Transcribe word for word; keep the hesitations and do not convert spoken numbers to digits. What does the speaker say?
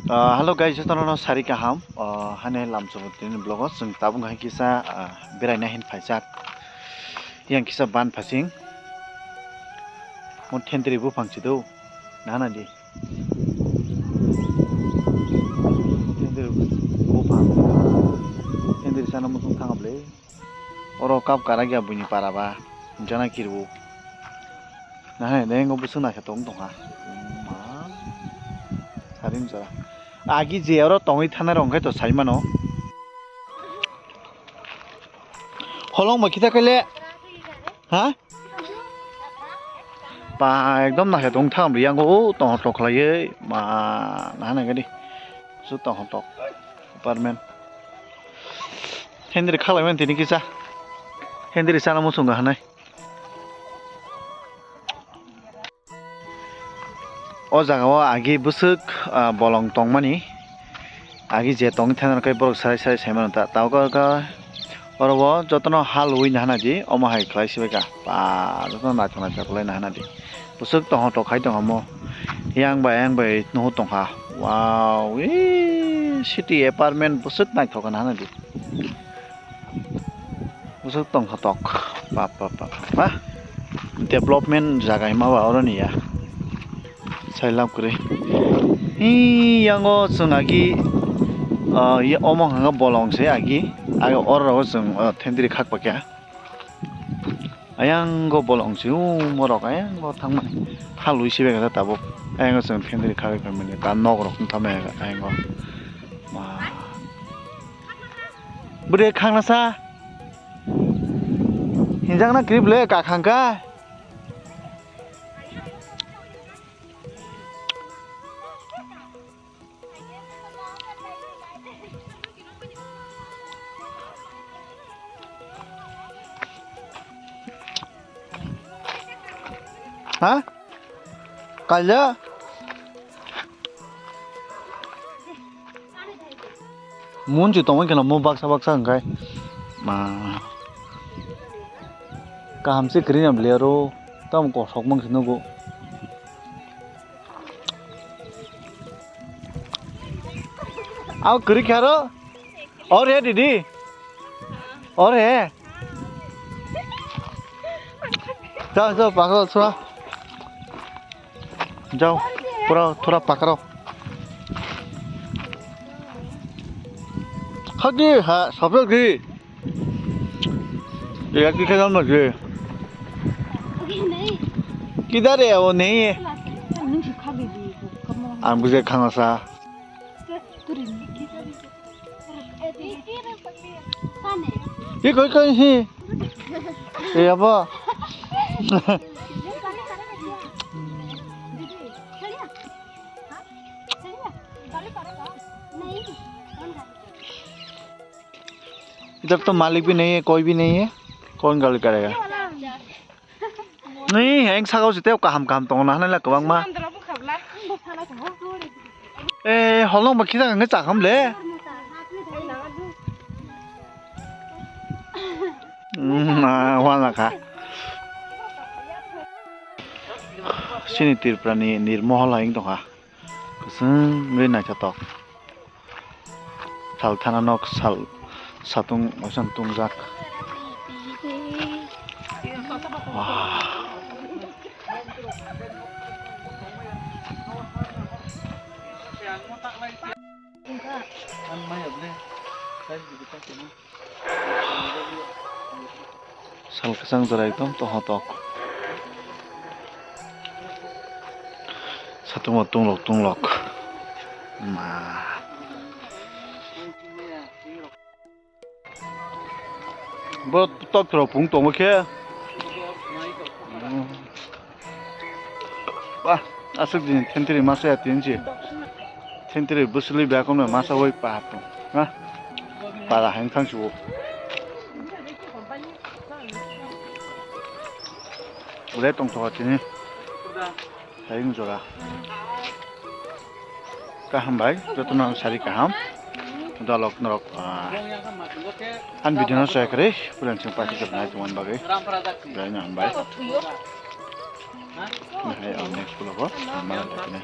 Ah, hello guys, jotono no sari kaham. Ah, hane lamchungo tini vlog o chwng tabuk hai kisa, ah, beraina hin phaijak. Yang kisa ban phasing. Mo thendri buphang chido. Nana di. Thendri buphang. Thendri sana musung thang ble. Oro kap karak ya buini para ba, jana kirbu. Nahai, dengo busung naikhe tong tongha. Ma, sarim jora. Agi je oro tongwi thanai rok hwnkhe to sai mano. Holong ba kita kele. Ha? Pa ekdom naikhe tong tham ri yango o tong tok khlaiwi. Ma, nahai nai gadi. Su tong tok. Apartment. Hendri khalai man tini kisa. Hendri sana musung ga hanai. O jaga o agi bwswk, ah, bolong tongmani. Agi je tong thana kai borok sarai sarai sai mano ta. Tao ka, ka oro o jotono hal ui nahana di. Omo hai khlai sibai ka. Pa jotono naithok naithok khlai nahana di. Bwswk tongho tok khai tongha mo. Yang bai yang bai nuhu tongkha. Wow, ee, city apartment bwswk naithok khe nahana di. Bwswk tongkha tok. Bap, bap, bap, bap. Development jaga hima ba oro ni ya. Sai lab kwrwi. Ee, yango chwng agi, ah, ye omo hwnka bolong se agi. Agi oro rogo chwng, ah, thendri khak pakya. Ayang go bolong si, u, morok ayang go thangmani. Halui si bega tabuk. Ayang go chwng thendri khagwi phaimani. Ta nok rok wng thangmani ayang go. Ma. Bwrwi khangna sa. Hinjak na krip le ka khang ka. Ha? Kalia? Mun chu tongwi kheno mo baksa baksa hwnkhe. Ma. Kaham se kwrwi na bwlai aro. Tamo kosok mang se nugo. Aw kwrwi kha ro. Or he didi. Or he. Jao, jao, pakro thora. Jao, pura thora pakro. Hadi ha, sabjak di. Ega ki khajam na je. Kidhar hai wo nahi hai? Ang bujhe khana sa. Ye koi koi hi? Ye abo. इधर तो मालिक भी नहीं है, कोई भी नहीं है, कौन गाड़ी करेगा? Ni, eng sakao se tei kaham kaham tongo na hanai la kwbangma. Eh, holong ba kisa hwnwi chakha mle. Mm, ah, wala kha. Sini Tripura ni Nirmohol hai wng tongkha. Kwchwng wngwi naithotok. Sal thana nok sal satung waisa tungjak. Wah. Sal kwchang jora ekdom tongthok. Satung o tunglok tunglok. Ma. Bo tok rok pung tongo khe. Ba, aswk din thentiri masa ya tin si. Thentiri bwswlwi bia komno masa wai pa tong. Ha? Para hang thang si o. Ule tong thok tini. Hayung jora. Kaham bai, jotono sari kaham. Dalok norok, ah, an video no share kare, puran sing pasi jabnai tuman bagai. Belai no hambai. Nahai ang next vlog o, mana dakina.